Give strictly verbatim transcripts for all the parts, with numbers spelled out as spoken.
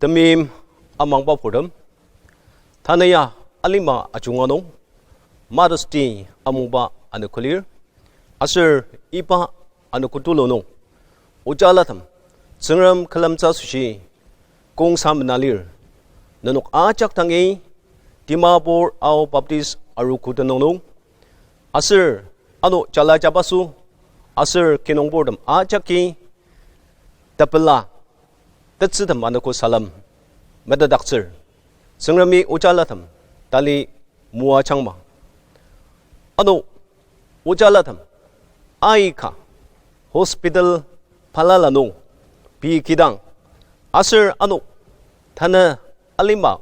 Temeim amangba purtem, tanü ya alima ajunga nung Mother's Day amungba anogo lir, aser iba anogo tulu nung ojalatem Tsüngrem külemtsü asoshi kongsa mena lir. Nenok ajak dangi Dimapur Ao Baptist Arogo tenüng nung aser ano jala jabaso aser kinungpurtem ajaki tepela tetsütem anogo salem metetdaktsür. Tsüngremi ojalatem tali moajangma. Ano ojalatem aika hospital balala nung pei kidang aser ano tanü alima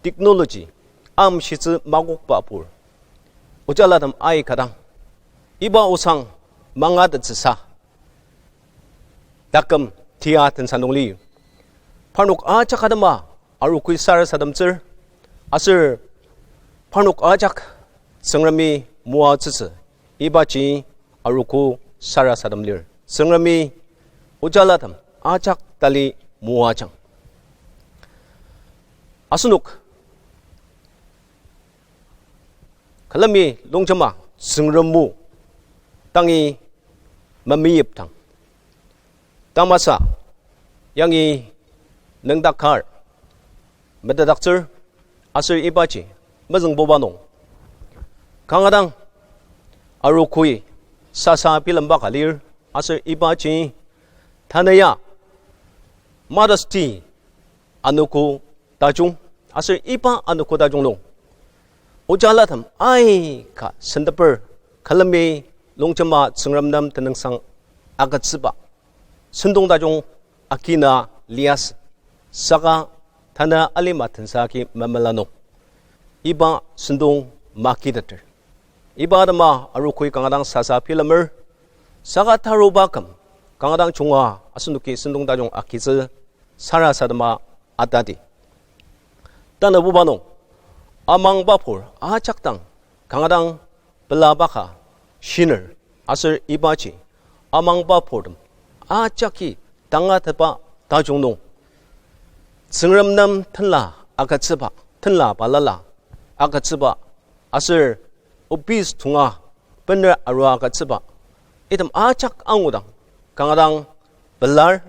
technology amshitsü makokba apur ojalatem aika dang iba osang mangatettsüsa taküm tia tensa nung lir. Parnok ajak atema arogoi sarasademtsür, aser parnok ajak Tsüngremi moatsütsü ibaji arogo sarasadem lir. Tsüngremi ojalatem ajak tali moajang. Asenok külemi longjema Tsüngrem o dangi memeyipdang tamasa yangi nüngdakar metetdaktsür, aser ibaji mezüngbuba nung kanga dang arogoi sasa bilemba ka lir, aser ibaji tanü ya Mother's Day anogo tajung, aser iba anogo tajung nung ojalatem aika senteper külemi longjema Tsüngrem nem tenüngsang agütsüba sentong tajung agina liasü. Saka tanü alima tensa agi memela nung iba sentong magiteter. Iba atema arogoi kanga dang sasa bilemer. Saka taruba küm kanga dang junga asenoki sentong tajung agitsü sarasadema atadi. Tanabuba nung amangba pur ajak dang kanga dang pelaba ka shiner, aser ibaji amangba purtem ajaki tangatetba tajung nung Tsüngrem nem tenla agütsüba, tenla balala agütsüba, aser obese tonga bener arua agütsüba, item ajak angudang kanga dang pelar,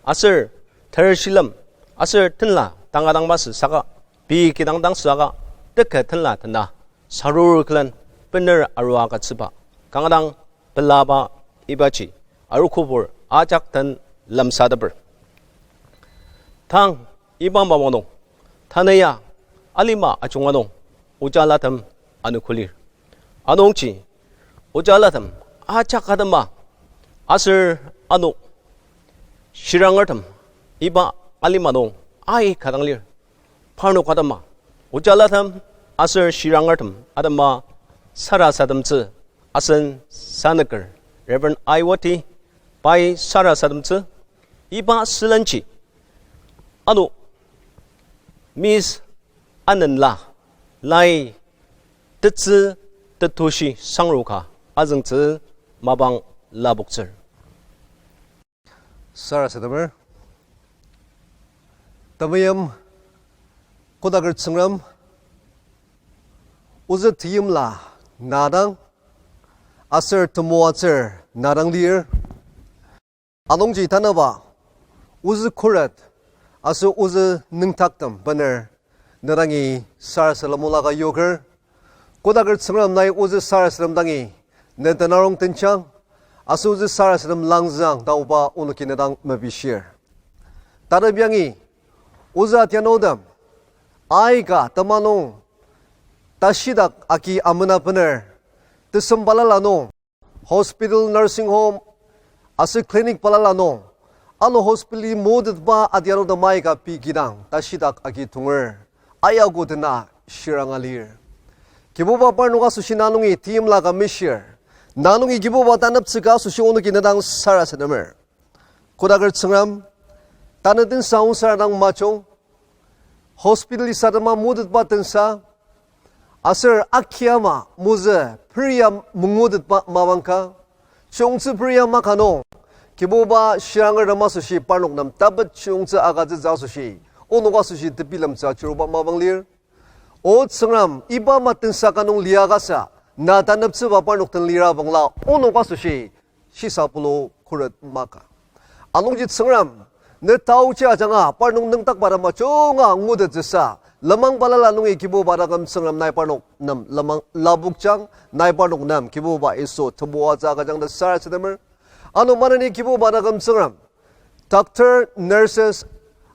aser tershilem, aser tenla tangadang masü saka, pei kidang dang süaka, teka tenla tena sarur külen bener arua agütsüba kanga dang pelaba ibaji arogo pur ajak den lemsateper. Tang iba mapang nung tanü ya alima ajunga nung ojalatem anogo lir. Anungji ojalatem ajak atema aser ano shirangertem iba alima nung aika dang lir. Parnok atema, ojalatem aser shirangertem atema sarasademtsü asen sanüker Reverend Aiwati pai sarasademtsü. Iba sülenji ano Miss Anenla lai tetsü tetushi sangru ka azüngtsü mapang lapoktsür. Sarasademer. Temeim kodaker Tsüngrem, ozü teimla na dang, aser temoatsür na dang lir. Anungji tanaba, ozü khuret, aser ozü nüngdaktem bener, ne dangi sarasadem mulaka yoker. Kodaker Tsüngrem nai ozü sarasadem dangi, ne tenarong tenchang, aser ozü sarasadem langzüang ta oba onoki ne dang mepishir. Tanep yangi, ozü atianutem, aika tema nung, tashidak agi amena bener, tesem balala nung, hospital, nursing home, aser clinic balala nung, ano hospital-i motetba atianutem aika pei kidang tashidak agi tonger, ayagotena shiranga lir. Kibuba parnok asoshi na nungi teimla ka mishir, na nungi Kibuba taneptsü ka asoshi onoki ne dang sarasademer. Kodaker Tsüngrem, tanü tensa onsar dang majung, hospital-i sadema motetba tensa, aser akia ama mozü peria mangutetba mapang ka, chiyungtsü peria maka nung, Kibuba shirangertem asoshi parnok nem tapet chiyungtsü agütsütsü asoshi, onok asoshi tebilemtsü achiruba mapang lir. O Tsüngrem, iba matensa ka nung liakasa, na taneptsüba parnok den lira bangla, onok asoshi shisa pulu khuret maka. Anungji Tsüngrem, ne taochi ajanga parnok nüngdakba dang majunga ngutettsüsa, lenmang balala nungi Kibuba taküm Tsüngrem nai parnok nem lenmang lapokjang, nai parnok nem Kibuba Yisu temoatsü agüjang ta sarasademer. Ano maneni Kibuba taküm Tsüngrem, doctor, nurses,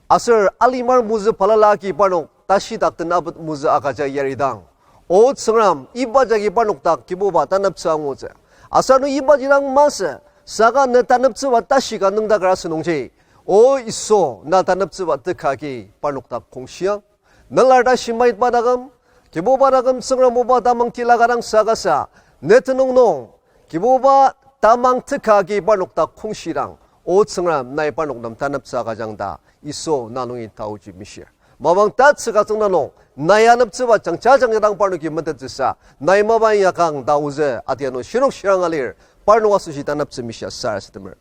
aser alimar mozü balala agi parnok tashidak den apet mozü agüja yaridang, O Tsüngrem, iba jagi parnok dak Kibuba taneptsü angutsü. Aser ano iba jidang masü, saka ne taneptsüba tashi ka nüngdaker asünungji, O Yisu, na taneptsüba teka agi parnok dak kongshiang. Nelar ta shimaitba taküm, Kibuba taküm Tsüngrem oba tamang tila ka dang saka sa, ne tenüng nung, Kibuba tamang teka agi parnok dak kongshidang, O Tsüngrem nai parnok nem taneptsü agüjang ta, Yisu na nungi taoji mishir. Mapang tatsüka tsüngda nung, nai aneptsüba jangja jangja dang parnoki metettsüsa, nai mapa inyakang ta ozü adianu shirok shirang alir, parnok asoshi taneptsü mishia sarasademer.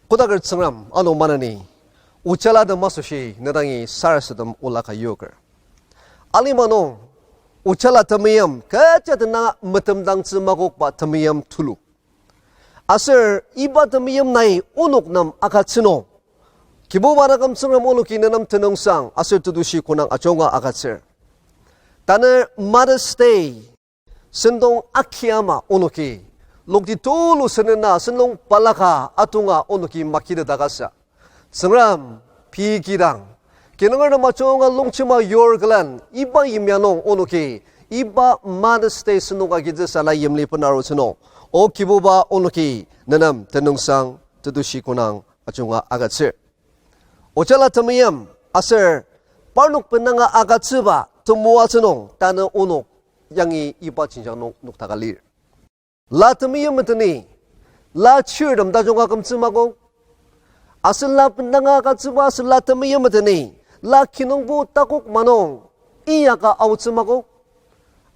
Kodaker Tsüngrem ano maneni, ojalatem asoshi nedangi sarasadem olaka yoker. Alima nung, ojala temeim kecha dena metemdangtsü makokba temeim tulu. Aser iba temeim nai onok nem agütsü nung, Kibuba taküm Tsüngrem onoki nenem tenüngsang aser tetushi konang ajunga agütsür. Tanü Mother's Day sentong aki ama onoki, lokti tulu senena sentong balaka atonga onoki makitetdakasa. Tsüngrem, pei kidang, kinunger nem ajunga longjema yur külen iba yimya nung onoki, iba Mother's Day sentong agitsüsa nai yimli benarutsü nung, O Kibuba onoki nenem tenüngsang tetushi konang ajunga agütsür. Ojala temeim aser parnok bendanga agütsüba temoatsü nung tanü onok yangi iba jenjang nung noktaka lir. La temeim meteni, la chirtem tajunga kümtsü makok. Aser la bendanga agütsüba aser la temeim meteni, la kinungpo takok manung inyaka aotsü makok.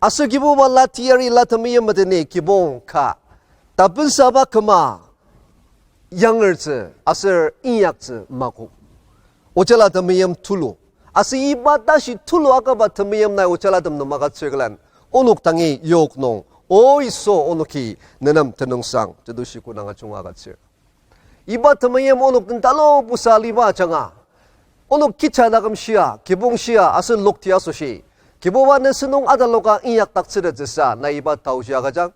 Aser Kibuba la teyari la temeim meteni kibong ka tapensaba küma yangertsü aser inyaktsü makok. Ojala temeim tulu. Aser iba tashi tulu akaba temeim nai ojalatem nem agütsür külen, onok dangi yok nung, O Yisu onoki nenem tenüngsang tetushi konang ajunga agütsür. Iba temeim onok den talubusa aliba ajanga, onok kecha taküm shia, kibong shia aser lokti asoshi, Kibuba ne sentong ataloka inyakdaktsütettsüsa nai iba taoji agüjang.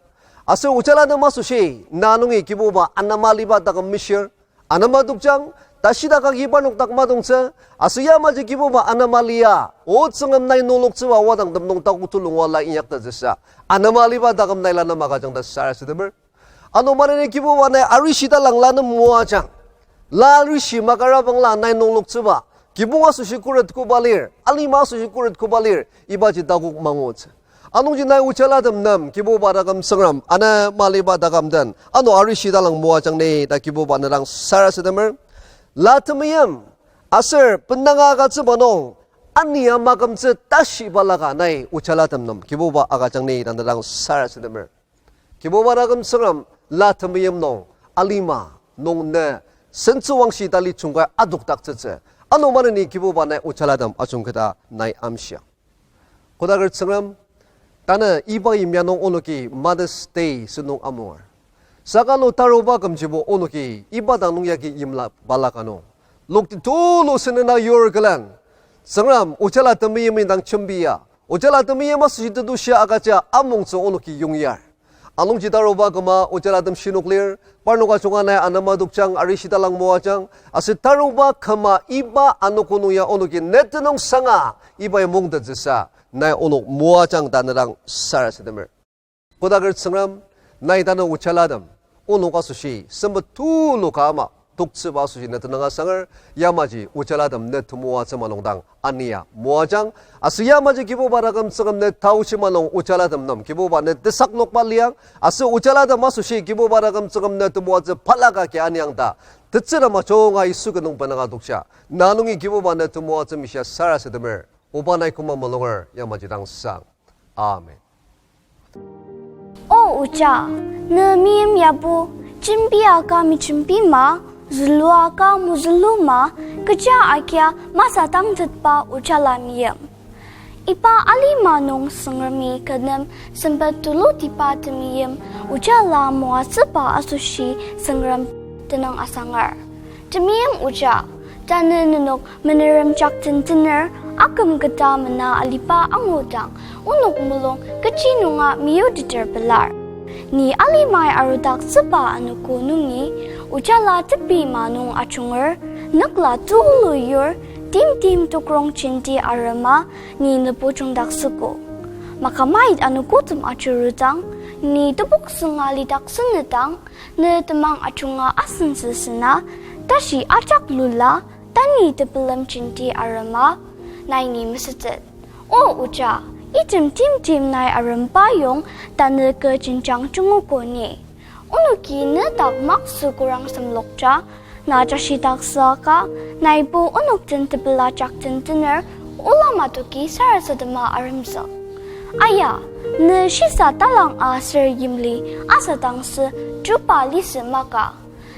Aser ojalatem asoshi na nungi Kibuba anema aliba taküm mishir, anema tokjang, tashidak agi parnok dak matongtsü, aser yamaji Kibuba anema lia, O Tsüngrem nai nungloktsüba wadangtem nung takok tulung oa la inyaktettsüsa, anema aliba taküm nai lanema agüjang ta sarasademer. Ano maneni Kibuba nai arishi talang la nem moajang. La arishi makara bangla nai nungloktsüba, kibong asoshi khuret koba lir, alima asoshi khuret koba lir, ibaji takok mangutsü. Anungji nai ojalatem nem Kibuba taküm Tsüngrem anema aliba taküm den ano arishi talang moajang ni ta Kibuba ne dang sarasademer. La temeim aser bendanga agütsüba nung ania makümtsü tashi balaka nai ojalatem nem Kibuba agüjang ni ta ne dang sarasademer. Kibuba taküm Tsüngrem, la temeim nung alima nung ne sentsüwangshi tali jungkai adokdaktsütsü, ano maneni Kibuba nai ojalatem ajungketa nai amshiang. Kodaker Tsüngrem, tanü iba yimya nung onoki Mother's Day sentong amunger. Saka ano taruba kümjibo onoki iba dang nung yagi yimla balaka nung, lokti tulu senena yur külen, Tsüngrem ojala temeim indang jembia, ojala temeim asoshi tetushia agüja amongtsü onoki yongyar. Anungji taruba küma ojalatem shinük lir, parnok ajunga nai anema tokjang, arishi talang moajang, aser taruba küma iba anogo nung ya onoki ne tenüngsanga iba ya mungtettsüsa nai onok moajang ta ne dang sarasademer. Kodaker Tsüngrem, nai tanü ojalatem onok asoshi sempet tulu ka ama toktsüba asoshi ne tenüng asanger, yamaji ojalatem ne temoatsü malung dang ania moajang. Aser yamaji Kibuba taküm Tsüngrem ne taochi malung ojalatem nem Kibuba ne tesaknokba liang. Aser ojalatem asoshi Kibuba taküm Tsüngrem ne temoatsü balaka ki aniang ta tetsürtem ajunga Yisu ki nung benanga tokja, na nungi Kibuba ne temoatsü mishia sarasademer. Oba nai küma malunger yamaji dang sang. Amen. O oja, ne meim yabo jembi aka mejembi ma? Zülua ka mozüluma, kecha agia masadangtetba ojala meim. Iba alima nung Tsüngremi kü nem sempet tulutiba temeim ojala moatsüba asoshi Tsüngrem tenüng asangar. Temeim oja, tanü nenok menerem jakten tener, aküm keta mena aliba angudang, onok mulung kechi nunga meyuteter pelar. Ni alimai arudaktsüba anogo nungi, ojala tepi ma nung ajunger, nükla tulu yur, timtem tokrong jenti arema, ni nübo jungdaktsüogo. Makamait anogotem ajurudang, ni tebok sünga lidaktsünedang, ne temang ajunga asentsü sena, tashi ajak lula, tanü tepelem jenti arema, nai ni mesütet. O oja, item timtem nai aremba yong tanü kü jenjang jungugo ni. Onoki ne dak maksü kurang semlokja, na jashidaktsüaka, naibo onok den tepela jakten tener, ola matoki sarasadema aremzük. Aya, ne shisa talang aser yimli asadangtsü chuba lisü maka.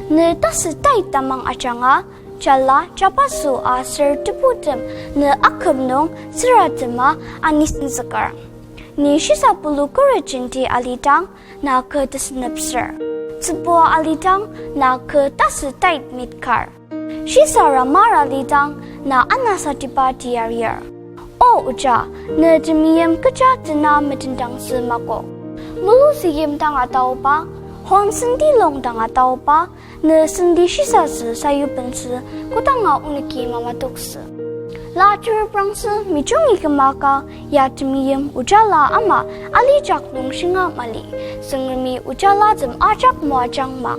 Ne tasü tait tamang ajanga, jala, jabaso aser tebutem ne aküm nung tsüratema anisenzüker. Ni shisa pulu khuret jenti alidang, na kü tesünepser. Tsübua alidang, na kü tasü tait mitkar. Shisa ramar alidang, na anasatiba tiarir. O oja, ne temeim kecha tena metendangtsü makok. Mulu süyim dang ataoba, hon senti lung dang ataoba, ne senti shisatsü sayupentsü kodanga onoki mamatoktsü. La churuprangtsü mijungi kümaka ya temeim ojala ama alijak nung shinga mali, Tsüngremi ojalatem ajak moajangma.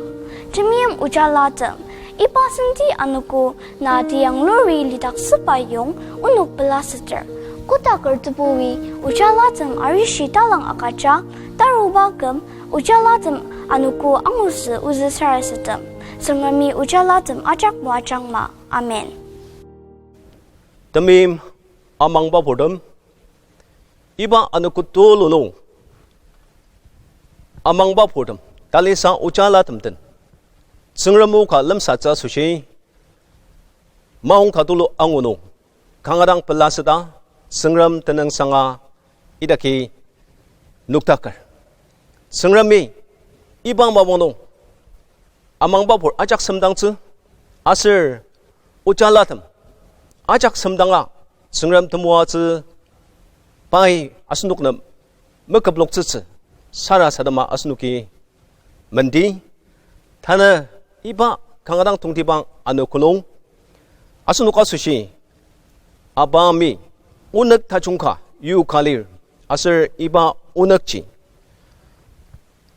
Temeim ojalatem, iba senti anogo na tiyangluri lidaktsüba yong onok pelasüter. Kotaker tebui ojalatem arishi talang agüja, taruba küm ojalatem anogo angutsü ozü sarasadem. Tsüngremi ojalatem ajak moajangma. Amen. Temeim amangba purtem, iba anogo tulu nung amangba purtem, talisa ojalatem den Tsüngrem o ka lemsatsü asoshi, maong ka tulu angu nung kanga dang pelasüta, Tsüngrem tenüngsanga idaki noktaker. Tsüngremi iba mapang nung amangbapur ajak semdangtsü, aser ojalatem ajak semdanga Tsüngrem temoatsü pai asenok nem meküploktsütsü sarasadema asenoki mendi. Tanü iba kanga dang tongtibang anogo nung asenok asoshi Abami onük tajung ka yoka lir, aser iba onükji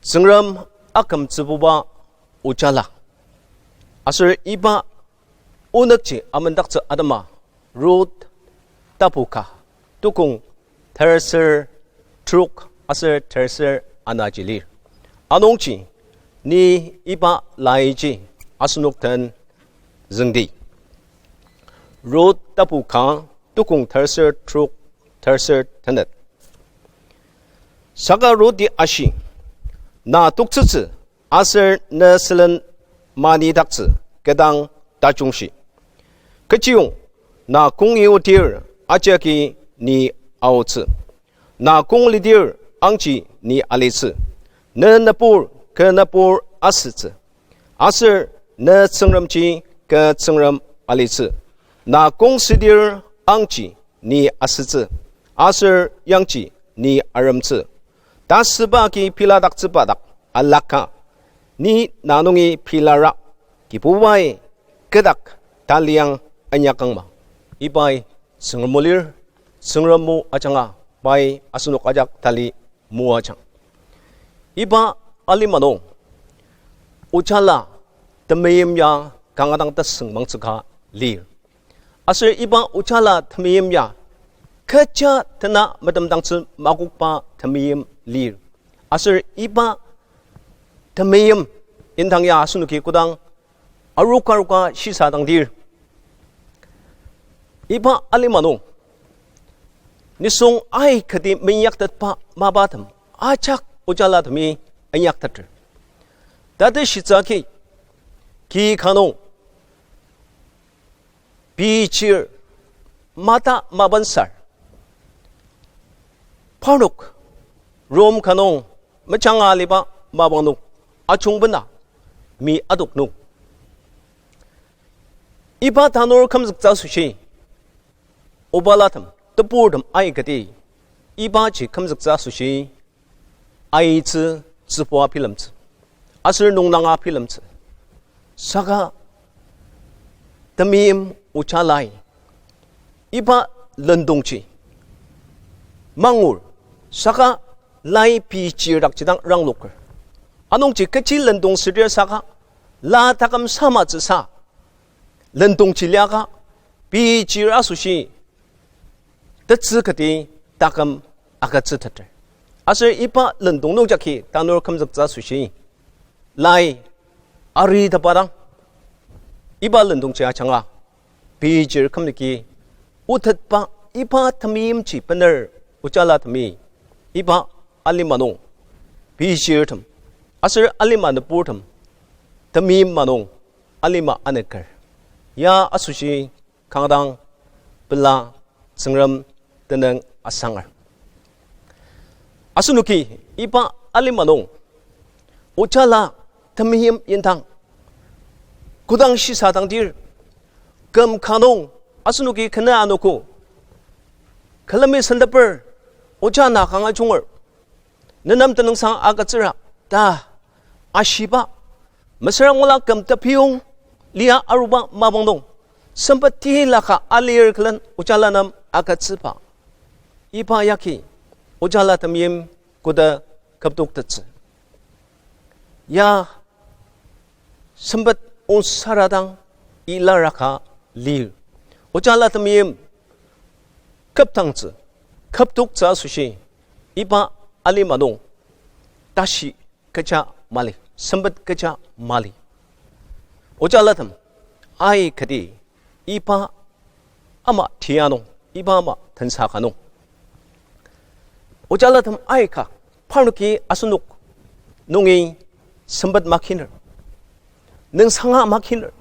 Tsüngrem akümtsübuba ojala. Aser iba onükji amendaktsü atema Rut tapu ka, tukong terser trok aser terser anaji lir. Anungji ni iba laiji asenok den züngdi. Rut tapu ka, tukong terser trok, terser tenet. Saka Ruti ashi, na toktsütsü aser ne sülen manidaktsü kü dang tajungshi. Kechiyong na kong iotir ajaki ni aotsü. Na kong lidir angji ni alitsü. Ne nübur kü nübur asütsü. Aser ne Tsüngremji kü Tsüngrem alitsü. Na kong südir angji ni asütsü. Aser yangji ni aremtsü. Tasüba agi piladaktsüba dak alaka, ni na nungi pilara, Kibubai kü dak taliang inyakangma. Ibai Tsüngrem o lir, Tsüngrem o ajanga pai asenok ajak tali moajang. Iba alima nung ojala temeim ya kanga dang tasüngmangtsüka lir. Aser iba ojala temeim ya kecha tena metemdangtsü makokba temeim lir. Aser iba temeim indang ya asenoki kodang aroka aroka shisadangdir, iba alima nung nisung aikati meinyaktetba mapatem ajak ojalatemi inyakteter. Tatishitsü agi, ki ka nung pei chir, mata mapensar. Parnok, Rom ka nung, mejanga aliba mapang nung, ajungbena, mi adok nung. Iba tanur kümzüktsü asoshi, obalatem, teburtem aikati, ibaji kümzüktsü asoshi, aitsü, tsübua bilemtsü, aser nungnanga bilemtsü. Saka temeim oja lai, iba lendongji mangur, saka lai pei chir dakji dang rangloker. Anungji kechi lendong südir saka, la taküm samatsü sa, lendongji liaka, pei chir asoshi, tetsü kati taküm agütsüteter. Aser iba lendong nungjagi tanur kümzüktsü asoshi, lai aritepba dang, iba lendongji ajanga, pei chir kümliki otetba iba temeimji bener ojalatemi, iba alima nung pei chirtem, aser alima nüburtem, temeim ma nung alima aneker. Ya asoshi kanga dang pela Tsüngrem tenüng asanger. Asenoki iba alima nung ojala temeim indang kodang shisadangdir, küm ka nung asenoki kena anogo, külemi senteper, oja na kanga junger, nenem tenüngsang agütsüra ta ashiba, mesüra ngula küm tepiyong lia aruba mapang nung, sempet tila ka alir külen ojala nem agütsüba, iba yagi ojala temeim koda küptoktettsü. Ya sempet onsara dang ilara ka lir. Ojala temeim küptangtsü, küptoktsü asoshi, iba alima nung tashi kecha mali, sempet kecha mali. Ojalatem, aikati iba ama tia nung, iba ama tensa ka nung, ojalatem aika, parnoki asenok nungi sempet makiner, nüngsanga makiner.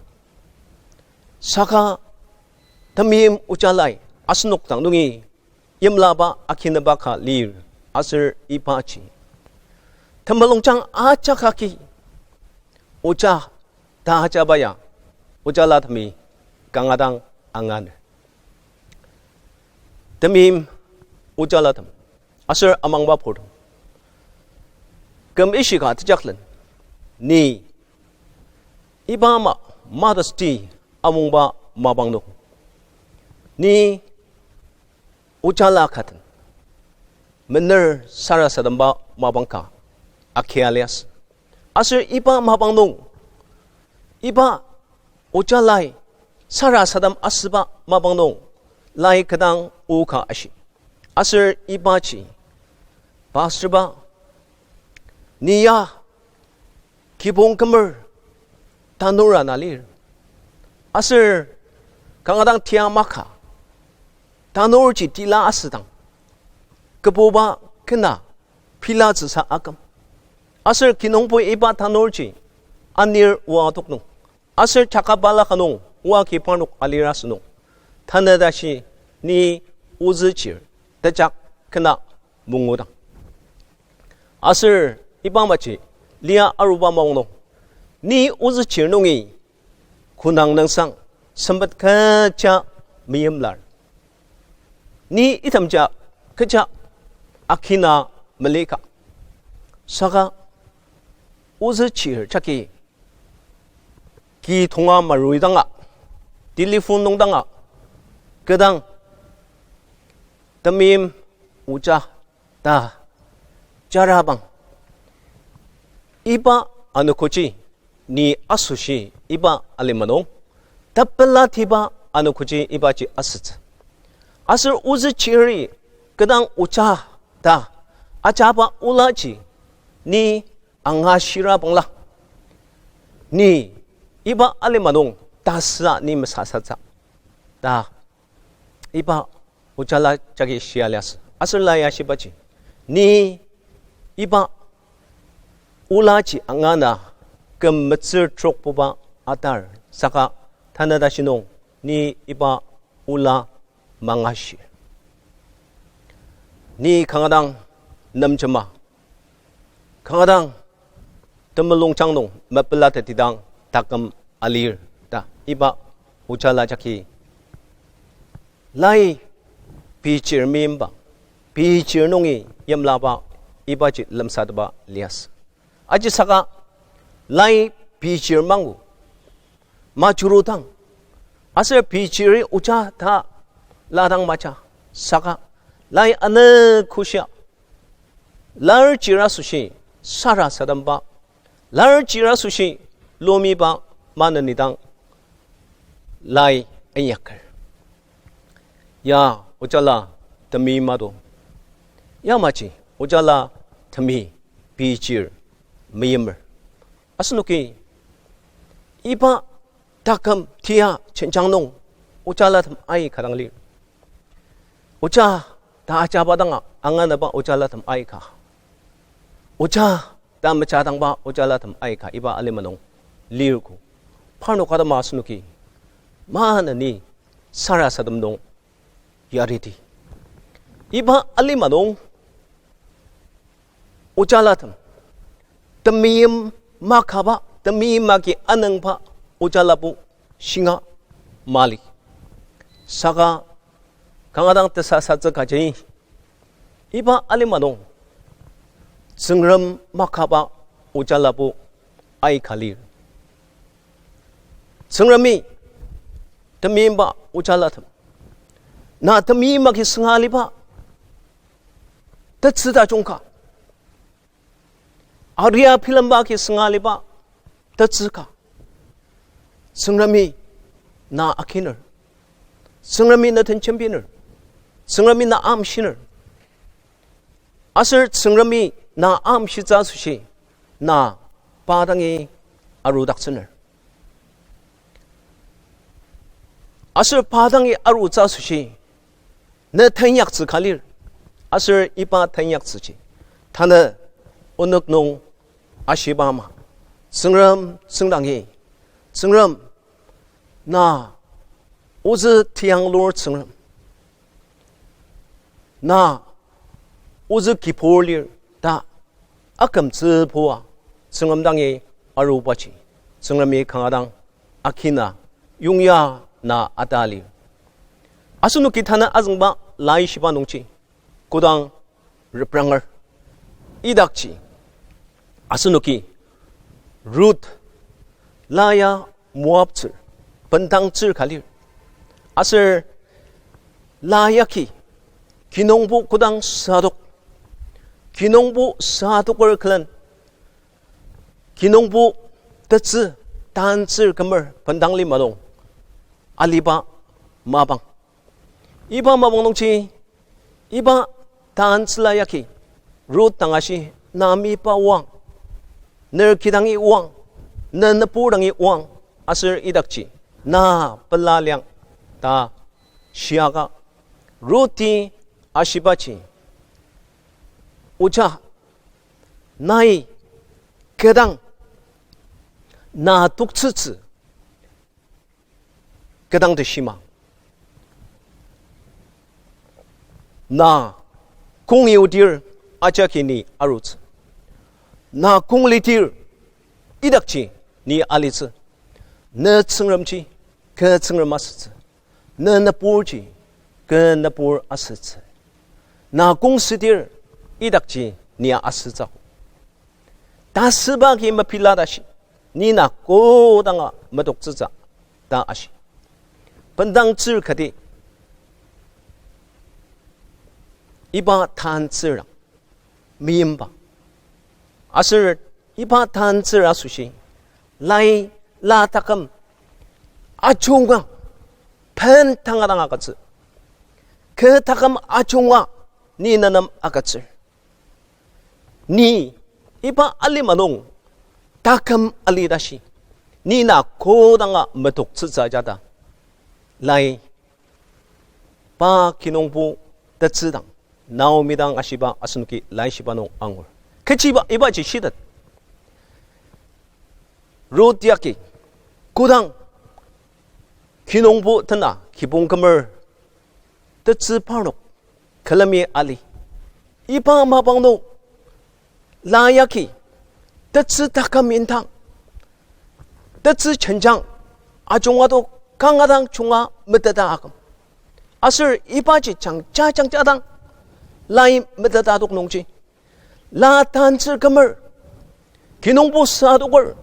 Saka temeim ojalai asenok dang nungi yimlaba akinaba ka lir, aser ibaji temulungjang ajak agi oja ta ajaba ya ojalatemi kanga dang anganer. Temeim ojalatem aser amangba purtem, küm ishika tejaklen, ni iba ama modesty amungba mapang nung, ni ojala ka den mener sarasademba mapang ka akia liasü. Aser iba mapang nung, iba ojalai sarasadem asüba mapang nung, lai kü dang o ka ashi. Aser ibaji pastorba, ni ya kibong kümer tanur ana lir. Aser kanga dang tia maka, tanurji tila asüdang, kübuba kena pilatsüsa aküm. Aser kinungpo iba tanurji anir oa tok nung, aser chaka balaka nung oa ki parnok alir asünung, tanü tashi ni ozü chir tejak kena mungudang. Aser iba amaji lia aruba maong nung, ni ozü chir nungi konang nüngsang sempet kecha meyimlar. Ni itemji kecha akina melika. Saka ozü chir jagi ki tonga marui danga, telephone nung danga, kü dang temeim oja ta jarabang. Iba anogoji ni asoshi iba alima nung, tepela tiba anogoji ibaji asütsü. Aser ozü chiri kü dang oja ta ajaba olaji ni angashira bangla, ni iba alima nung tasüa ni mesasatsü ta iba ojala jagi shia liasü. Aser la ya shibaji, ni iba olaji angana küm metsür trokbuba atar, saka tanü tashi nung ni iba ola mangashir. Ni kanga dang nemjema, kanga dang temulungjang nung mepelatetidang taküm alir ta iba ojala jagi lai pei chir meimba, pei chir nungi yimlaba ibaji lemsatepba liasü. Ajisaka lai pei chir mangu majurudang, aser pei chiri oja ta ladang maja, saka lai anogoshia lar chir asoshi sarasademba, lar chir asoshi lumiba manenidang lai inyaker. Ya ojala temeim ado, yamaji ojala temi pei chir meimer. Asenoki iba taküm tia jenjang nung ojalatem aika dang lir. Oja ta ajaba danga anganaba ojalatem aika, oja ta mejadangba ojalatem aika iba alima nung lirko. Parnok atema asenoki maneni sarasadem nung yariti. Iba alima nung ojalatem temeim makaba, temeim agi anüngba ojalabo shinga mali. Saka kanga dang tesasatsü kaji, iba alima nung Tsüngrem makaba ojalabo aika lir. Tsüngremi temeimba ojalatem, na temeim agi sünga aliba tetsü tajung ka, aria bilemba agi sünga aliba tetsü ka, Tsüngremi na akiner, Tsüngremi na den jembiner, Tsüngremi na amshiner. Aser Tsüngremi na amshitsü asoshi na pa dangi arudaktsüner. Aser pa dangi arutsü asoshi ne tenyaktsü ka lir. Aser iba tenyaktsüji tanü onük nung ashiba ama, Tsüngrem tsüngdangi, Tsüngrem, na ozü tianglur Tsüngrem, na ozü kibur lir ta akümtsübua Tsüngrem dangi arubaji, Tsüngremi kanga dang akina yongya na ata lir. Asenoki tanü azüngba laishiba nungji kodang repranger, idakji asenoki Rut la ya Moabtsür, bendangtsür ka lir. Aser la yagi kinungpo kodang sadok, kinungpo sadoker külen, kinungpo tetsü tantsür kümer bendang lima nung aliba mapang. Iba mapang nungji, iba tantsüla yagi Rut dang ashi, na mipa oang, ner kidangi oang, ne nübur dangi oang, aser idakji na pela liang ta shiaka, Ruti ashibaji, oja, nai kü dang na toktsütsü kü dang teshima, na kong yudir ajaki ni arutsü, na kong lidir idakji ni alitsü. Ne Tsüngremji kü Tsüngrem asütsü, ne nüburji kü nübur asütsü. Na kong südir idakji ni asütsü. Tasüba agi mepila tashi, ni na kodanga metoktsütsü ta ashi. Bendangtsür kati iba tantsür dang meimba. Aser iba tantsür asoshi lai la taküm ajunga pen tanga dang agütsü. Kü taküm ajunga ni nenem agütsür. Ni iba alima nung taküm alitashi, ni na kodanga metoktsütsü ajata, lai pa kinungpo tetsü dang, Naomi dang ashiba asenoki laishiba nung angur. Kechiba ibaji shitet, Rut yagi kodang Kinungpo tena kibong kümer, tetsü parnok külemi ali. Iba mapang nung la yagi tetsü taküm indang, tetsü jenjang ajunga to kanga dang junga meteta aküm. Aser ibaji jangja jangja dang lai meteta adok nungji, la tantsür kümer, kinungpo sa adoker,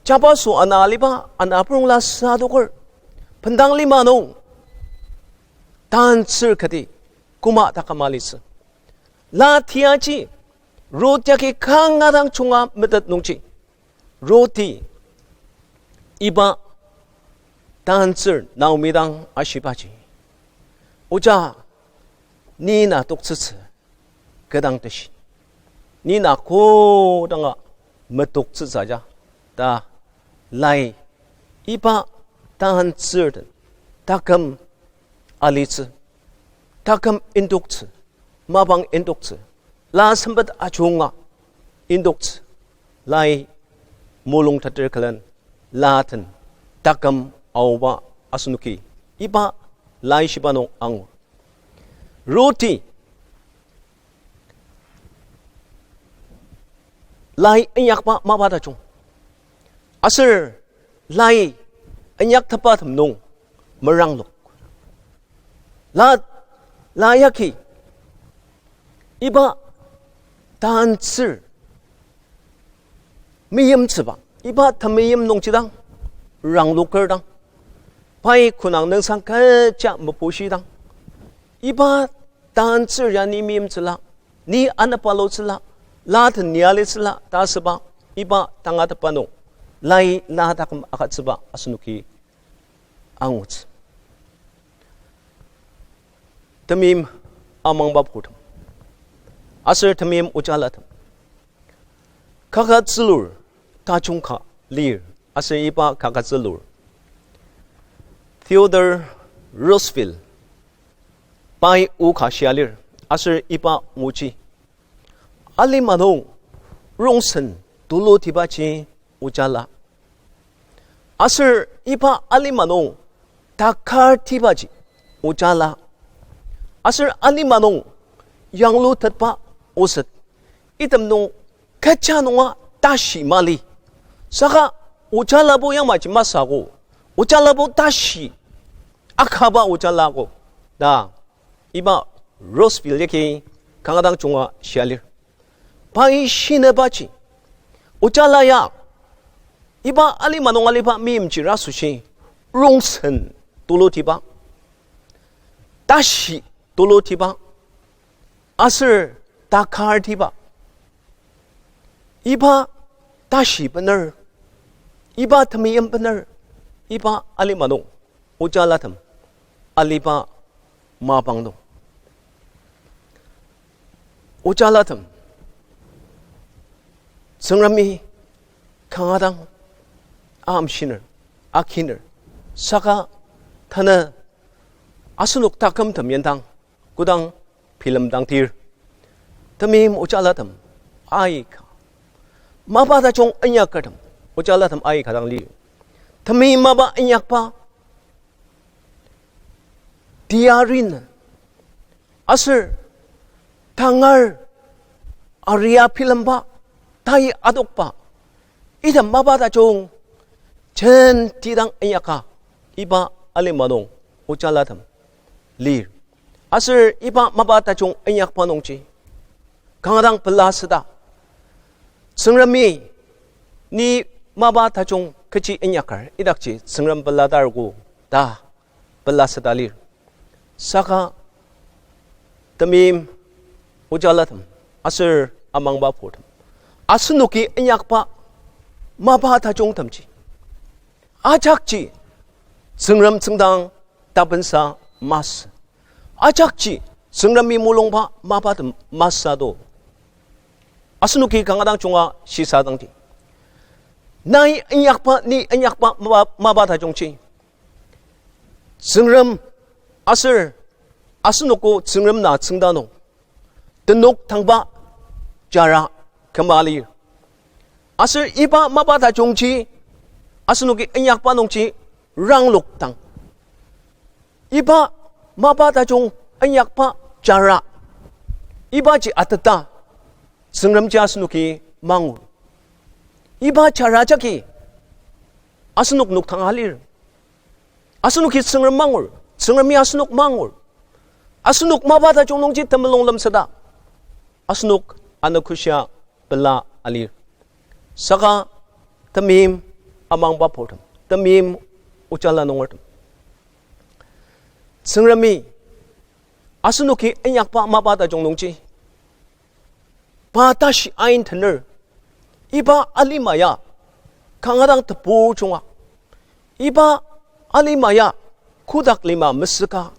jabaso ana aliba ana purong la sa adoker, bendang lima nung tantsür kati koma taküm alitsü. La tiaji Ruth yagi kanga dang junga metet nungji, Ruthi iba tantsür Naomi dang ashibaji, oja, ni na toktsütsü kü dang tashi, ni na kodanga metoktsütsü aja, ta lai iba tantsür den taküm alitsü, taküm indoktsü, mapang indoktsü, la sempet ajunga indoktsü, lai mulungteter külen la den taküm aoba asenoki iba laishiba nung angur. Ruthi lai inyakba mapa tajung, aser lai inyaktepba tem nung meranglok. La, la yagi iba tantsür meimtsüba, iba temeim nungji dang rangloker dang, pai künang nüngsang kecha mepushi dang, iba tantsür ya ni meimtsüla, ni anepalotsüla, la den ni alitsüla ta asüba, iba tangatetba nung lai la taküm agütsüba asenoki angutsü. Temeim amangba purtem aser temeim ojalatem, kaket zülur tajung ka lir, aser iba kaket zülur Theodore Roosevelt pai o ka shia lir, aser iba nguji alima nung rongsen tulutibaji ojala, aser iba alima nung takartibaji ojala, aser alima nung yanglutetba oset, item nung kecha nunga tashi mali. Saka ojalabo yamaji masü ako, ojalabo tashi akaba ojala ako ta iba Roosevelt yagi kanga dang junga shia lir. Pai shinebaji ojala ya iba alima nung aliba meimchir asoshi rongsen tulutiba, tashi tulutiba, aser takartiba, iba tashi bener, iba temeim bener, iba alima nung ojalatem aliba mapang nung, ojalatem Tsüngremi kanga dang amshiner, akiner, saka tanü asenok takümtem yendang kodang bilemdangdir, temeim ojalatem aika, mapa tajung inyakertem ojalatem aika dang lir. Temeim mapa inyakba tiarin aser tangar aria bilemba, tai adokba, item mapa tajung jenti dang inyaka iba alima nung ojalatem lir. Aser iba mapa tajung inyakba nungji kanga dang pelaseta, Tsüngremi ni mapa tajung kechi inyaker idakji Tsüngrem pelatarogo ta pelaseta lir. Saka temeim ojalatem aser amangba purtem, asenoki inyakba mapa tajungtemji ajakji Tsüngrem tsüngdang tapensa masü, ajakji Tsüngremi mulungba mapatem masü to. Asenoki kanga dang junga shisadangdi, nai inyakba, ni inyakba mapa, mapa tajungji Tsüngrem aser asenoko Tsüngrem na tsüngda nung tenok tangba jara küma lir. Aser iba mapa tajungji asenoki inyakba nungji ranglok dang, iba mapa tajung inyakba jara, ibaji ateta Tsüngremji asenoki mangur. Iba jara jagi asenok nokdanga lir. Asenoki Tsüngrem mangur, Tsüngremi asenok mangur. Asenok mapa tajung nungji temulung lemseta asenok anogoshia pela alir. Saka temeim amangba purtem, temeim ojala nungertem, Tsüngremi asenoki inyakba mapa tajung nungji pa tashi ain tener, iba alima ya kanga dang tebur junga, iba alima ya kotak lima mesüka,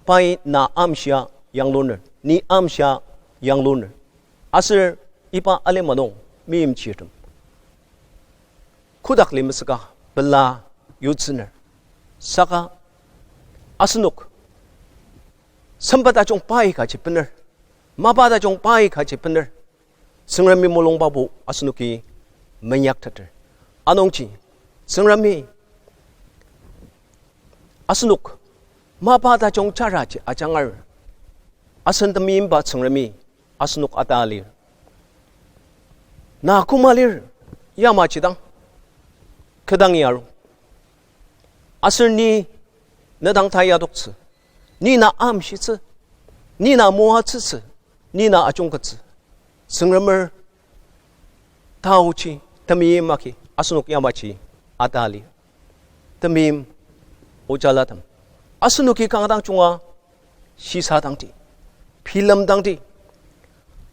pai na amshia yangluner, ni amshia yangluner. Aser iba alima nung meimchirtem kotak li mesüka pela yutsüner. Saka asenok sempa tajung pai kaji bener, mapa tajung pai kaji bener, Tsüngremi mulumbabo asenoki meinyakteter. Anungji Tsüngremi asenok mapa tajung jaraji ajangar, asen temeimba Tsüngremi asenok ata lir. Na koma lir, yamaji dang, kü dangi aru. Aser ni ne dang tayadoktsü, ni na amshitsü, ni na moatsütsü, ni na ajungkettsü, Tsüngremer taoji temeim agi asenok yamaji ata lir. Temeim ojalatem, asenoki kanga dang junga shisadangdi, bilemdangdi,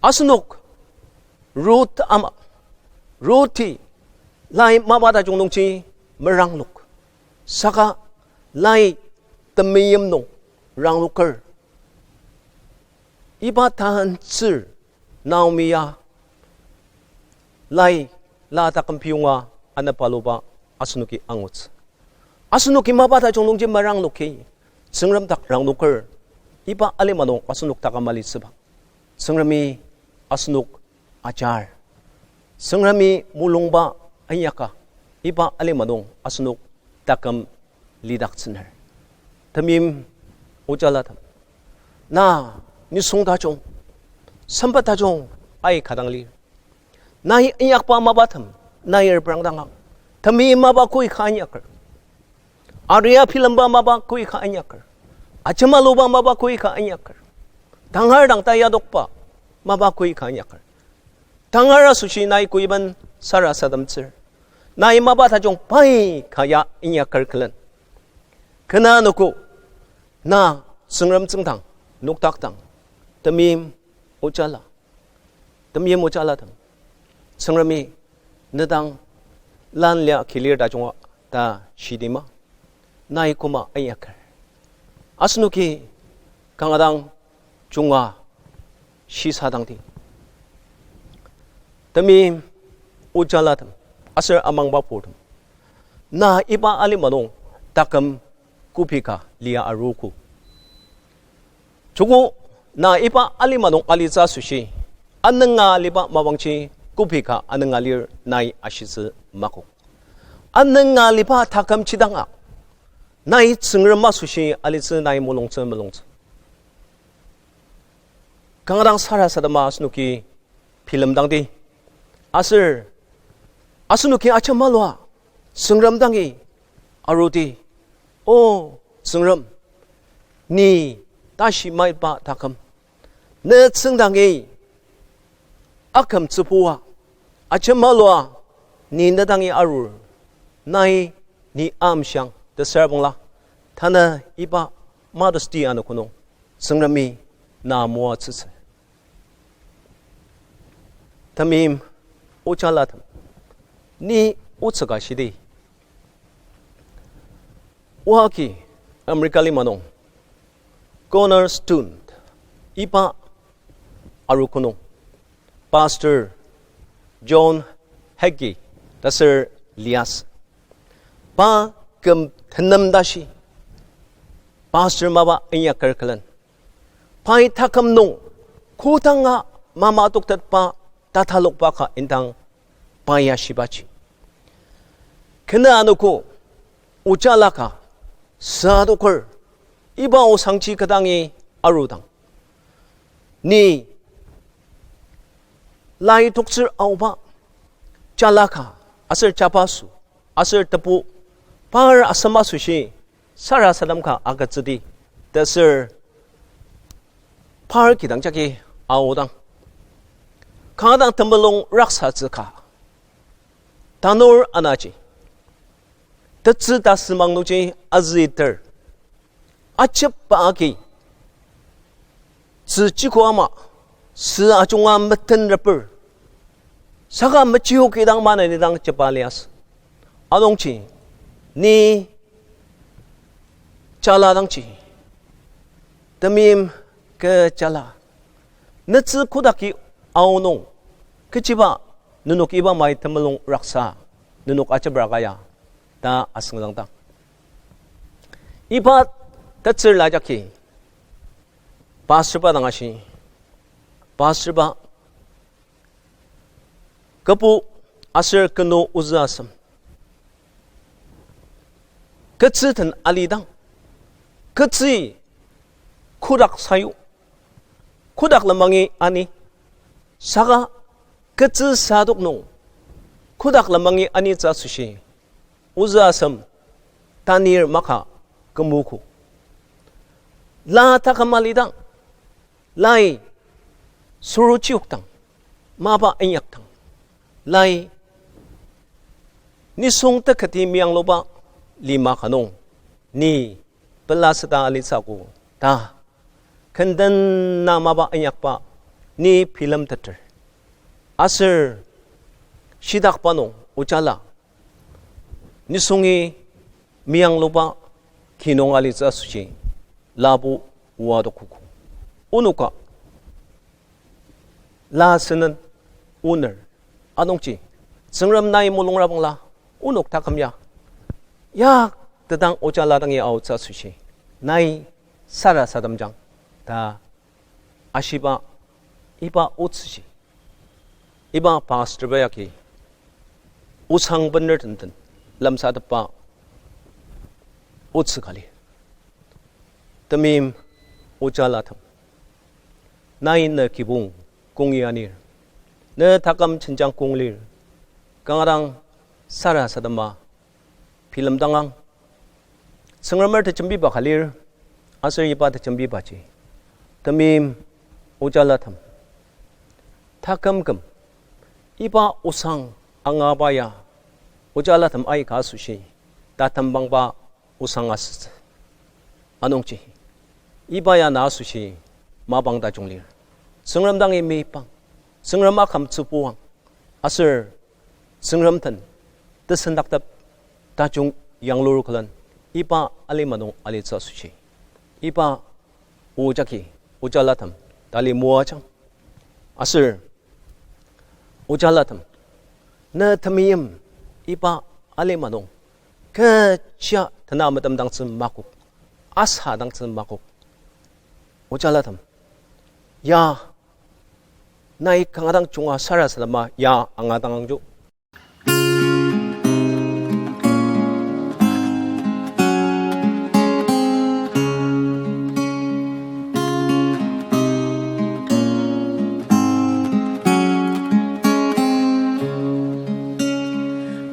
asenok Ruth ama, Ruthi lai mapa tajung nungji meranglok, saka lai temeim nung rangloker. Iba tantsür Naomi ya lai la taküm piyonga anepaluba asenoki angutsü. Asenoki mapa tajung nungji merangloki Tsüngrem dak rangloker, iba alima nung asenok taküm alitsüba Tsüngremi asenok ajar. Tsüngremi mulungba inyaka iba alima nung asenok taküm lidaktsüner. Temeim ojalatem, na nisung tajung, sempa tajung aika dang lir. Nai inyakba mapatem nai reprangdangang. Temeim mapa koika inyaker, aria bilemba mapa koika inyaker, ajemaluba mapa koika inyaker, tangar dang tayadokba mapa koika inyaker. Tangar asoshi nai koiben sarasademtsür. Nai mapa tajung pai ka ya inyaker külen, kena anogo na Tsüngrem tsüngdang nokdakdang, temeim ojala, temeim ojalatem, Tsüngremi ne dang lan lia kilir tajunga ta shidima, nai koma inyaker. Asenoki kanga dang junga shisadangdi. Temeim ojalatem aser amangba purtem, na iba alima nung taküm kübok ka lia arogo. Joko na iba alima nung alitsü asoshi anünga aliba mapangji kübok ka anünga lir nai ashitsü makok. Anünga aliba takümji danga nai Tsüngrem asoshi alitsü nai mulungtsü mulungtsü. Kanga dang sarasadema asenoki bilemdangdi. Aser asenoki ajemalua Tsüngrem dangi arudi, O Tsüngrem, ni tashi maiba taküm, ne tsüngdangi akümtsübua ajemalua ni ne dangi arur, nai ni amshiang tesüra bangla, tanü iba Mother's Day anogo nung Tsüngremi na moatsütsü. Temeim ojalatem, ni otsü ka shidi, oa ki America lima nung Cornerstone iba arogo nung Pastor John Hagee ta ser liasü. Pa küm tenem tashi pastor mapa inyaker külen, pai taküm nung kodanga mamatoktetba tatalokba ka indang pa ya shibaji, kena anogo ojala ka süadoker, iba osangji kü dangi arudang, ni lai toktsür aoba jala ka aser jabaso aser tebu par asem asoshi sarasadem ka agütsüdi ta aser par kidang jagi aodang, kanga dang temulung raksatsü ka tanur anaji tetsü tasümang nungji azüter, ajepba agi tzü chiko ama sü ajunga metenreper, saka mechioki dang maneni dang jepa liasü. Anungji ni jala dangji, temeim kü jala, netsü kodaki aonung, kechiba nenok iba mai temulung raksa nenok ajepra ka ya ta asüngdangdang, iba tetsürla jagi pastorba dang ashi, pastorba kübu aser künu ozü asem, ketsü den alidang, ketsü kodak sayu, kodak lemangi ani, saka ketsü sadok nung kodak lemangi anitsü asoshi ozü asem tanir maka kümogo. La taküm alidang, lai suruchiokdang, mapa inyakdang, lai nisung teketi meyangluba lima ka nung ni pela süta alitsü ako ta kendena mapa inyakba ni bilemteter. Aser shitakba nung ojala nisungi meyangluba ki nung alitsü asoshi labo oa adokogo. Onoka la sünen oner. Anungji Tsüngrem nai mulungra bangla onok taküm ya, ya tetang ojala dangi aotsü asoshi nai sarasademjang ta ashiba iba otsüji, iba pastorba yagi osang bener tenten lemsatepba otsü ka lir. Temeim ojalatem, nai ne kibong kongi anir, ne taküm jenjang kong lir, kanga dang sarasadema bilemdangang. Tsüngremer tejembiba ka lir, aser iba tejembibaji, temeim ojalatem, taküm küm iba osang angaba ya ojalatem aika asoshi tatembangba osang asütsü. Anungji iba ya na asoshi mapang tajung lir. Tsüngrem dangi mepang, Tsüngrem akümtsübuang, aser Tsüngrem den tesendaktep tajung yanglur külen iba alima nung alitsü asoshi, iba o jagi ojalatem tali moajang. Aser ojalatem, ne temeim iba alima nung kecha tena metemdangtsü makok, asadangtsü makok. Ojalatem, ya nai kanga dang junga sarasadema ya angadang angju.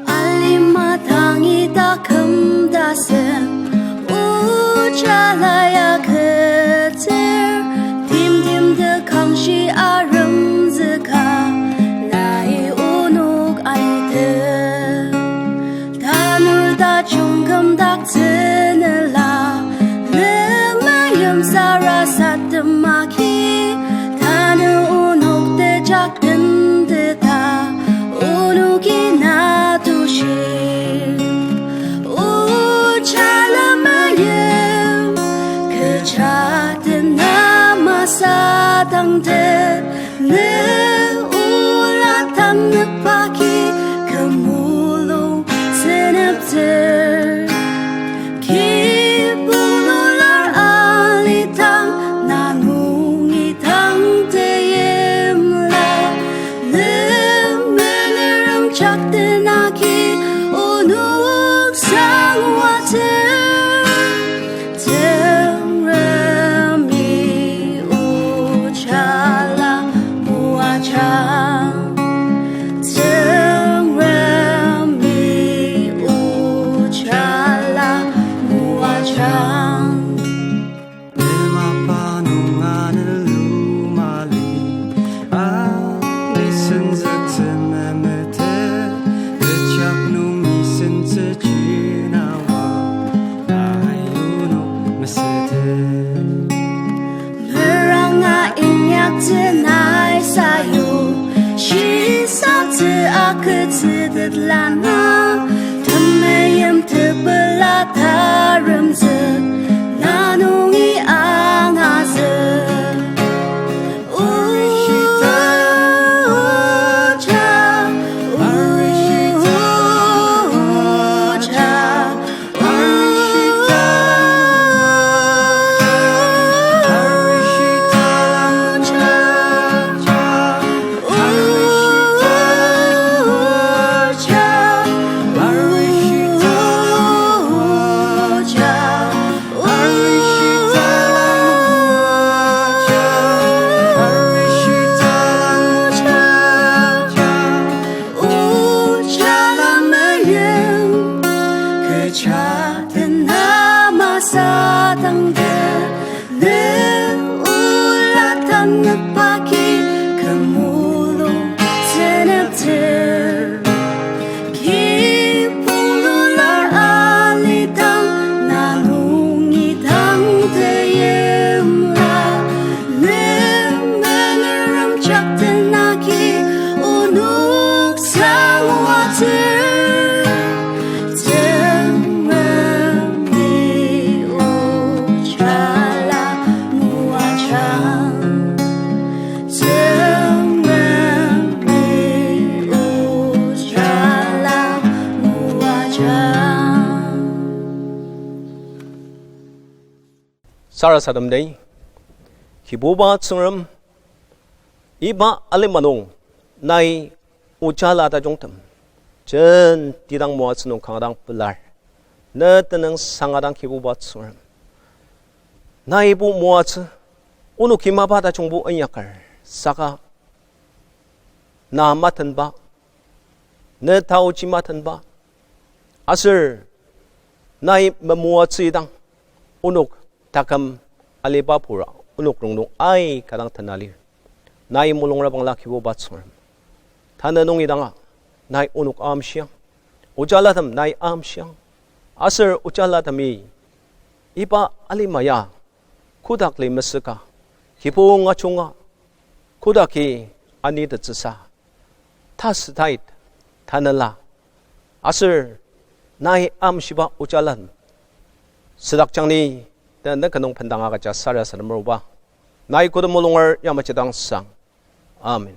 Alima dangi taküm tasen, ojala ya ketsür, timtem tekangshi aremzüka, nai onok aiter. Tanur tajung kümdaktsünüla, ne mayim sarasadema ki, tanü onok tejak tenteta, onoki na tushi. Ojala mayim, kecha tena masadangtet, ne ola tanepba ki kü mulung seneptsür. Kibong nular alidang, na nungi tang teimla, ne menerem jak tena ki, onok sang wa Tenai sayu, shisatsü akütsütet lana, temeim tepela taremzük, na nungi angazük. Oja, oja, Oja la meyim, kecha tena masatangte, ne ola tanükba ki kü mulung senepter. Kibong lula alidang, na nungi tang teyimla, ne menerem jak tenagi onok sangwater. Tsüngremi ojala moajang. Tsüngremi ojala moajang. Sarasadem dei, Kibuba Tsüngrem, iba alima nung nai ojala tajungtem jenti dang moatsü nung kanga dang pelar. Ne tenüng sanga dang Kibuba Tsüngrem, naibo moatsü, onoki mapa tajungbo inyaker, saka na matenba, ne taoji matenba, aser nai memoatsü idang, onok taküm aliba pura, onok rongnung aika dang tena lir. Nai mulung rabangla Kibuba Tsüngrem, tanü nungi danga nai onok amshiang, ojalatem nai amshiang, aser ojalatemi iba alima ya kodak lemesüka, kibong ajunga, kodaki anitettsüsa, tasütait, tanela, aser nai amshiba ojalatem südakjang ni ta ne kü nung bendang agüja sarasadem aruba, nai kodem mulunger yamaji dang sang. Amen.